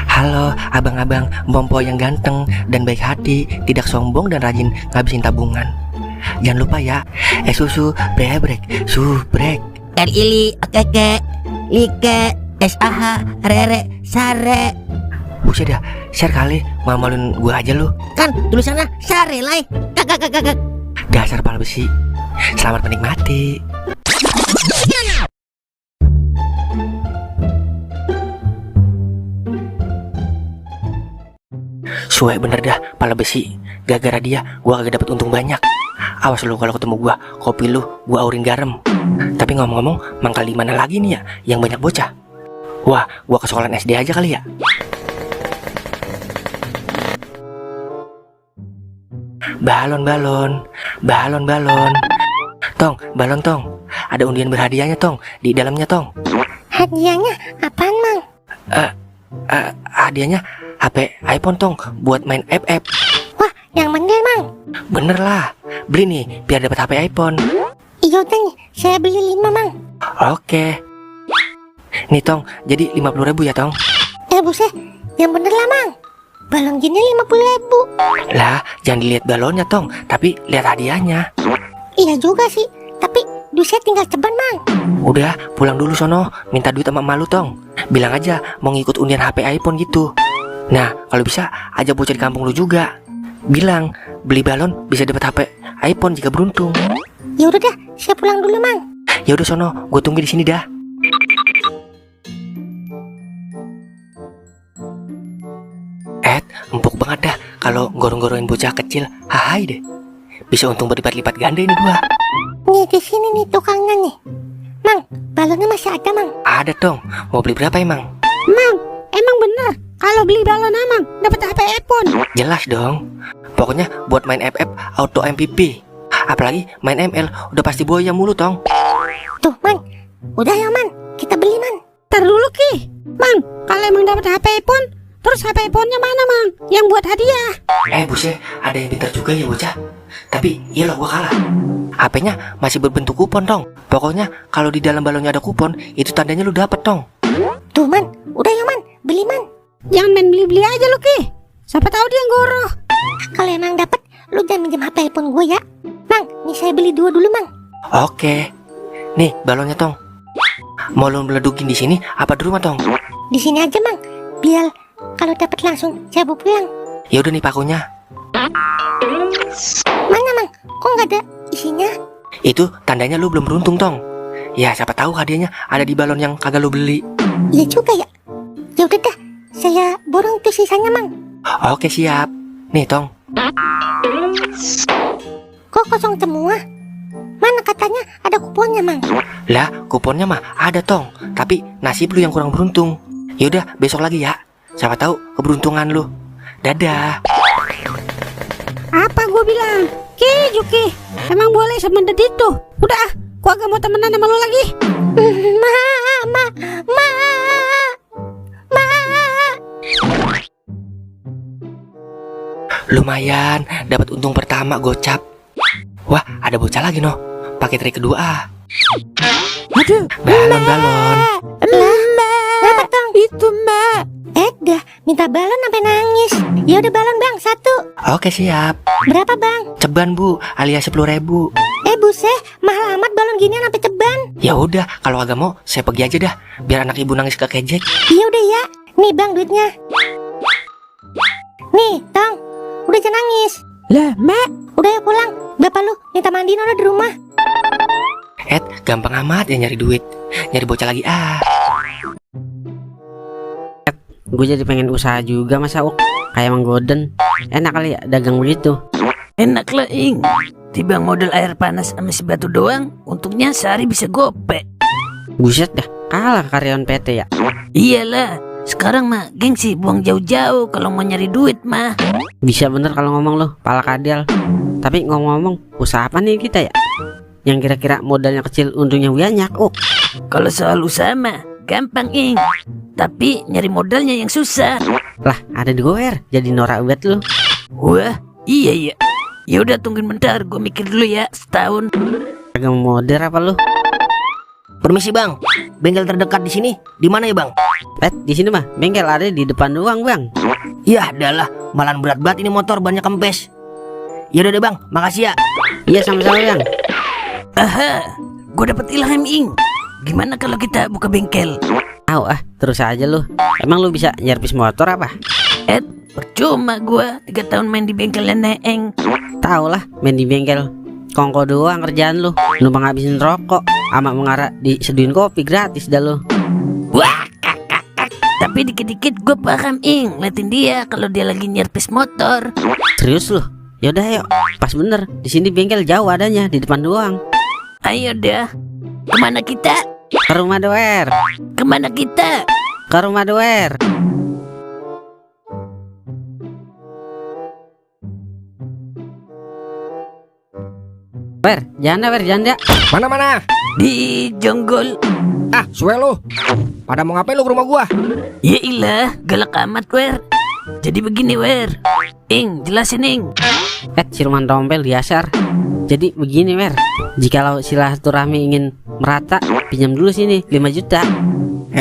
Halo abang-abang Bompo yang ganteng dan baik hati, tidak sombong dan rajin ngabisin tabungan. Jangan lupa ya, susu brebrek, subrek. Ili, okeke, like, SAH, rere, sare. Buset dah, share kali, malu-maluin gua aja lu. Kan tulisannya sare lai. Kagak. Dasar pala besi. Selamat menikmati. Suwe bener dah pala besi. Gara-gara dia gua kagak dapet untung banyak. Awas lu kalau ketemu gua, kopi lu gua aurin garam. Tapi ngomong-ngomong, mangkal di mana lagi nih ya yang banyak bocah? Wah, gua ke sekolahan SD aja kali ya. Balon. Tong, balon tong. Ada undian berhadiahnya tong, di dalamnya tong. Hadiahnya apaan, Mang? Hadiahnya HP iPhone tong, buat main FF. Wah, yang bener, Mang. Bener lah, beli nih biar dapat HP iPhone. Iya udah nih, saya beli 5, Mang. Oke. Nih tong, jadi 50.000 ya tong. Buset, yang bener lah, Mang. Balon gini 50.000. Lah, jangan dilihat balonnya tong, tapi lihat hadiahnya. Iya juga sih, tapi duitnya tinggal ceban, Mang. Udah, pulang dulu sono, minta duit sama emak lu tong. Bilang aja mau ngikut undian HP iPhone gitu. Nah, kalau bisa ajak bocah di kampung lu juga. Bilang beli balon bisa dapat HP iPhone jika beruntung. Ya udah dah, saya pulang dulu, Mang. Ya udah sono, gue tunggu di sini dah. Empuk banget dah kalau gorong-gorongin bocah kecil. Hai deh. Bisa untung berlipat-lipat ganda ini gua. Nih di sini nih tukangnya nih. Mang, balonnya masih ada, Mang. Ada dong. Mau beli berapa emang? Mang, emang bener kalau beli balon Amang dapat HP iPhone? Jelas dong. Pokoknya buat main FF auto MVP. Apalagi main ML udah pasti buaya mulu tong. Tuh, Man. Udah ya, Man. Kita beli, Man. Ntar dulu Ki. Mang, kalau emang dapat HP iPhone, terus HP iPhone-nya mana, Mang? Yang buat hadiah. Buset, ada yang pintar juga ya bocah. Tapi iyalah gua kalah. HP-nya masih berbentuk kupon dong. Pokoknya kalau di dalam balonnya ada kupon, itu tandanya lu dapet dong. Tuh, Man. Udah ya, Man. Beli, Man. Jangan main beli-beli aja lu Ki. Siapa tahu dia ngoroh. Kalau emang dapet, lu jangan minjem HP iPhone gue ya. Mang, nih saya beli 2 dulu, Mang. Oke. Nih balonnya tong. Mau lu meledukin di sini apa di rumah tong? Di sini aja, Mang. Biar kalau dapet langsung saya bawa pulang. Ya udah nih pakunya. Mana, Mang? Kok nggak ada isinya? Itu tandanya lu belum beruntung tong. Ya siapa tahu hadiahnya ada di balon yang kagak lu beli. Iya juga ya. Ya udah dah, saya borong tuh sisanya, Mang. Oke siap. Nih tong. Kok kosong semua? Mana katanya ada kuponnya, Mang? Lah kuponnya mah ada tong. Tapi nasib lu yang kurang beruntung. Ya udah besok lagi ya. Siapa tahu keberuntungan lu. Dadah. Apa gua bilang? Ki, Juki, emang boleh semendet itu? Udah ah, gua gak mau temenan sama lu lagi. Ma. Lumayan, dapat untung pertama gocap. Wah, ada bocah lagi noh. Pakai trik kedua ah. Aduh, balon. Apa tong? itu Mbak. Dah minta balon sampai nangis. Ya udah balon, Bang, 1. Oke siap. Berapa, Bang? Ceban bu, alias 10.000. Buset, mahal amat balon ginian sampai ceban. Ya udah, kalau agak mau saya pergi aja dah. Biar anak ibu nangis kekejek. Iya udah ya. Nih, Bang, duitnya. Nih, Tong. Udah jangan nangis. Lah, Mbak. Udah ya pulang. Bapak lu minta mandiin udah di rumah. Gampang amat ya nyari duit. Nyari bocah lagi ah. Gue jadi pengen usaha juga Mas Auk. Kayak Mang Goden. Enak kali ya dagang begitu. Enak lah Ing. Tibang modal air panas sama si batu doang, untungnya sehari bisa gope. Buset dah, kalah karyawan PT ya. Iyalah, sekarang mah gengsi buang jauh-jauh kalau mau nyari duit mah. Bisa bener kalau ngomong lo, pala kadal. Tapi ngomong-ngomong, usaha apa nih kita ya? Yang kira-kira modalnya kecil untungnya banyak. Kalau soal usaha mah gampang Ing. Tapi nyari modalnya yang susah. Lah, ada di goer, jadi norak banget lo. Wah, iya. Ya udah tungguin bentar, gue mikir dulu ya setahun. Agak modern apa lu? Permisi bang, bengkel terdekat di sini di mana ya bang? Di sini mah bengkel ada di depan doang bang. Ya adalah, malan berat banget ini motor, banyak kempes. Ya udah deh bang, makasih ya. Iya sama-sama bang. Aha, gue dapet ilham ing. Gimana kalau kita buka bengkel? Terus aja lu. Emang lu bisa nyervis motor apa? Percuma gue 3 tahun main di bengkel nenek. Tahu lah, main di bengkel kongko doang kerjaan lu. Numpang ngabisin rokok sama mengarah diseduin kopi gratis dah lu. Wah, tapi dikit-dikit gue paham ing. Liatin dia kalau dia lagi nyervis motor. Serius lu? Yaudah yuk, pas bener. Di sini bengkel jauh adanya, di depan doang. Ayo dah. Kemana kita? Ke rumah doer. Kemana kita? Ke rumah doer. Janda janda. Mana? Di jonggol. Ah, suwe lu. Pada mau ngapain lu ke rumah gua? Ya ilah, galak amat wer. Jadi begini wer. Ing, jelasin ing. Siluman tompel diasar. Jadi begini wer, jikalau silaturahmi ingin merata, pinjam dulu sini 5 juta.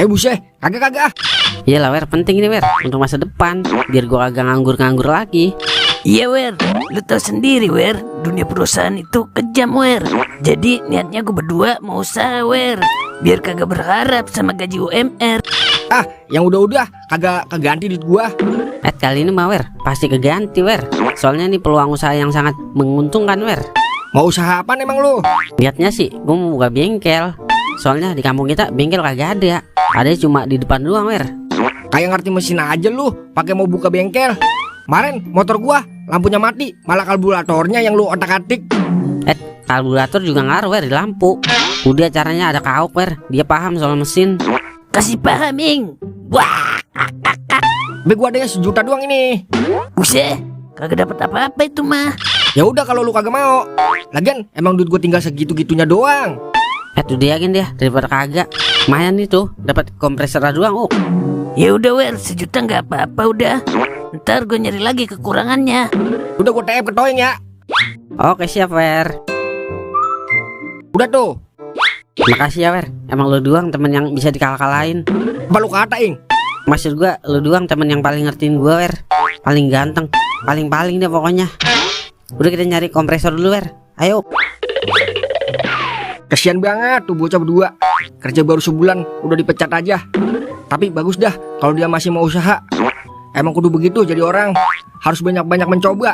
Buset, kagak. Iyalah wer, penting ini wer, untuk masa depan, biar gua kagak nganggur lagi. Iya wer, lu tau sendiri wer, dunia perusahaan itu kejam wer. Jadi niatnya gue berdua mau usaha wer, biar kagak berharap sama gaji UMR. Ah, yang udah kagak keganti duit gua. Kali ini mah wer, pasti keganti wer. Soalnya ini peluang usaha yang sangat menguntungkan wer. Mau usaha apa emang lu? Niatnya sih gue mau buka bengkel. Soalnya di kampung kita bengkel kagak ada. Ada cuma di depan doang wer. Kayak ngerti mesin aja lu, pakai mau buka bengkel. Kemarin motor gua lampunya mati, malah karburatornya yang lu otak-atik. Karburator juga ngaruh wer di lampu. Udah caranya ada kauk wer, dia paham soal mesin. Kasih paham ing. Wah, Be gua adanya 1 juta doang ini. buset, kagak dapat apa-apa itu mah. Ya udah kalau lu kagak mau. Lagian emang duit gua tinggal segitu-gitunya doang. Tuh dia yakin dia daripada kagak. Lumayan itu dapat kompresor doang. Ya udah wer, 1 juta nggak apa-apa udah. Ntar gue nyari lagi kekurangannya. Udah gua TF ke Toing ya. Oke siap wer. Udah tuh. Makasih ya wer. Emang lu doang temen yang bisa dikalah-kalahin. Apa lu kata ing? Maksud gua lu doang temen yang paling ngertiin gua wer. Paling ganteng, paling deh pokoknya. Udah kita nyari kompresor dulu wer. Ayo. Kasian banget tuh bocah berdua. Kerja baru sebulan udah dipecat aja. Tapi bagus dah kalau dia masih mau usaha. Emang kudu begitu jadi orang. Harus banyak-banyak mencoba.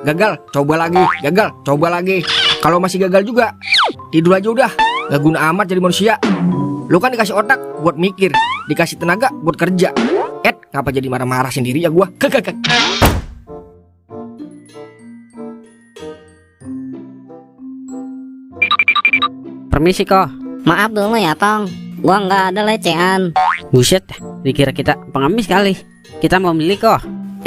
Gagal, coba lagi. Gagal, coba lagi. Kalau masih gagal juga, tidur aja udah. Gak guna amat jadi manusia. Lu kan dikasih otak buat mikir, dikasih tenaga buat kerja. Ngapa jadi marah-marah sendiri ya gua? Permisi kok. Maaf dulu ya Tong, gua nggak ada lecehan. Buset, dikira kita pengemis kali. Kita mau beli kok.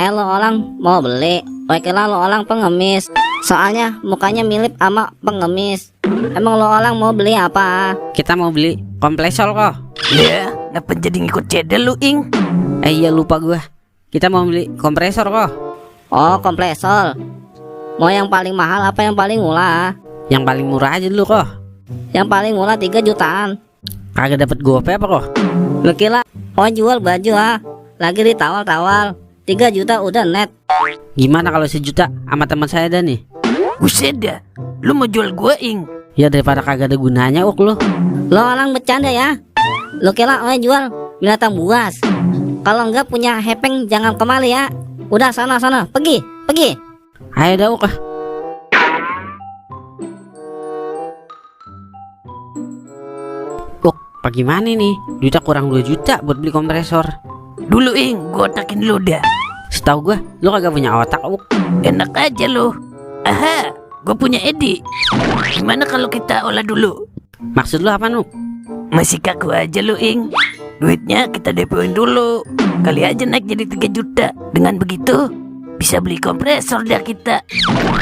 Lo orang mau beli, kira lo orang pengemis. Soalnya mukanya mirip sama pengemis. Emang lo orang mau beli apa? Kita mau beli kompresor kok. Ya, ngapa jadi ngikut cedel lu ing? Iya lupa gua. Kita mau beli kompresor kok. Oh, kompresor. Mau yang paling mahal apa yang paling murah? Yang paling murah aja dulu kok. Yang paling murah 3 jutaan. Kagak dapat gope apa kok? Lo kira mau jual baju lagi ditawar-tawar 3 juta udah net. Gimana kalau 1 juta sama teman saya dah nih? Buset dah, lu mau jual gua ing? Ya daripada kagak ada gunanya lu. Lo orang bercanda ya? Lo kira jual binatang buas? Kalau enggak punya hepeng jangan kemari ya. Udah sana pergi. Ayo dah kah. Bagaimana nih? Duitnya kurang 2 juta buat beli kompresor. Dulu ing, gua otakin lu dah. Setahu gua, lu kagak punya otak. Enak aja lu. Aha, gua punya ide. Gimana kalau kita olah dulu? Maksud lu apa nu? Masih kaku aja lu ing. Duitnya kita depoin dulu. Kali aja naik jadi 3 juta. Dengan begitu bisa beli kompresor dah kita.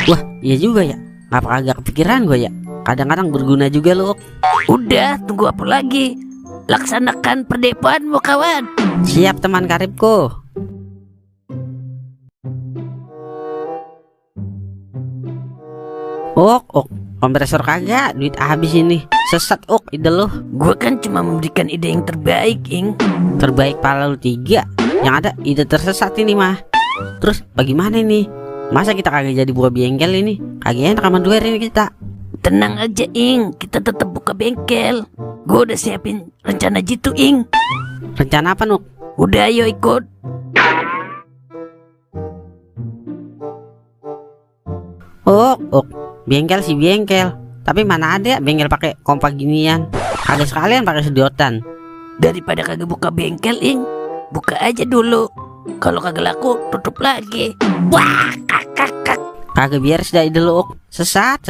Wah, iya juga ya. Apa kagak kepikiran gua ya? Kadang-kadang berguna juga lu. Udah, tunggu apa lagi? Laksanakan perdepoanmu kawan. Siap teman karibku. Kompresor kagak, duit habis ini. Sesat ide lu. Gua kan cuma memberikan ide yang terbaik, Ing. Terbaik pala lu 3. Yang ada ide tersesat ini mah. Terus bagaimana nih? Masa kita kagak jadi buah bengkel ini? Kagak enak sama duit ini kita. Tenang aja, Ing. Kita tetap buka bengkel. Gua udah siapin rencana gitu, Ing. Rencana apa, Nuk? Udah, ayo ikut. Bengkel sih bengkel. Tapi mana ada bengkel pakai kompak ginian. Kagak sekalian pakai sedotan. Daripada kagak buka bengkel, Ing, buka aja dulu. Kalau kagak laku, tutup lagi. Wah, Kagak biar sudah ide lu, Sesat.